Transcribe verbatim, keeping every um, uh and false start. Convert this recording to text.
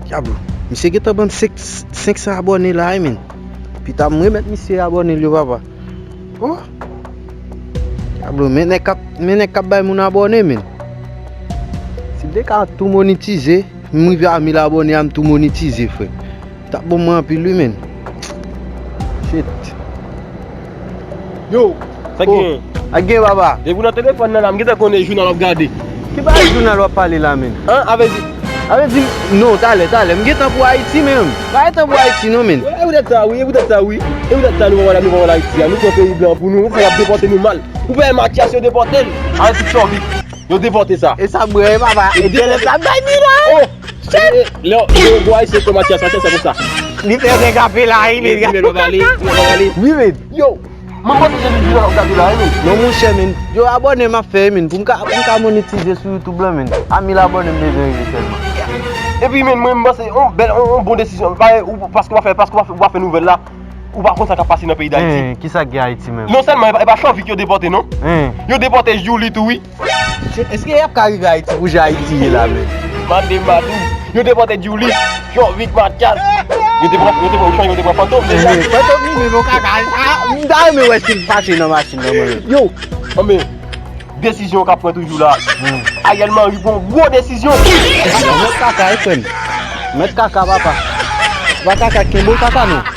Dyablo, misye gentan ban m senk, senk san abòne la wi, men. Pita m remèt misye abòne l yo, papa. Oh! Dyablo, men nèg k ap, men nèg k ap bay moun abòne, men. Si m te ka tou monetize, m rive a mil abòne a, m tou monetize, frè. T ap bon mwen anpil, wi, men. Shit. Yo, sa gen? Sa gen, papa? Depi w nan telefòn nan la, m gentan konnen jounal w ap gade. Ki bagay jounal w ap pale la, men? An, avè di. Avè di, non, talè, talè. M gentan pou Ayiti, men. Pa gentan pou Ayiti, non, men. E poutèt sa, wi, e poutèt sa, wi. E poutèt sa, nou pa wè la, nou pa wè Ayiti a. Nou pran peyi blan pou nou, sa y ap depòte nou mal. Ou pa wè Mathias yo depòte l? Avè di Chòvik. Yo depòte sa. E sa bwè, papa. E dèlè sa bay mi la. Oh! Lè yo gwo Ayisyen kon Mathias, Mathias se konsa. Li fè nèg ape la, wi, men. Li fè nèg ape la, wi, men. Yo, mwen panse se li ki nan gade la, wi, men. Non, monchè, men. Yo, abòne m ap fè, men. Pou m ka, pou m ka monetize sou YouTube la, men. A mil abòne m bezwen rive sèlman. Epi, men, mwen, m panse, on bèl, on, on bon desizyon. Paske w ap fè, paske w ap fè, w ap fè nouvèl la. Ou pa konn sa k ap pase nan peyi Dayiti. Hein, kisa k gen Ayiti menm? Non sèlman, e pa, e pa Chòvik yo depòte, non. Hein. Yo depòte Djouly tou, wi. Èske y ap ka rive Ayiti pou jan Ayiti ye la menm? Mande m pa di w. Yo depòte Djouly, Chòvik, Mathias. Yo te pran, yo te pran, yo te pran Fantom deja. Fantom li menm, yon kaka. Ah, m ta renmen wè si l fache nan machin nan mwen. Yo, anben, desizyon k ap pran toujou la. Hmm. Ariel Henry pran gwo desizyon. Mèt kaka, wi, frè m. Mèt kaka, papa. Pa kaka, kenbe w kaka, non.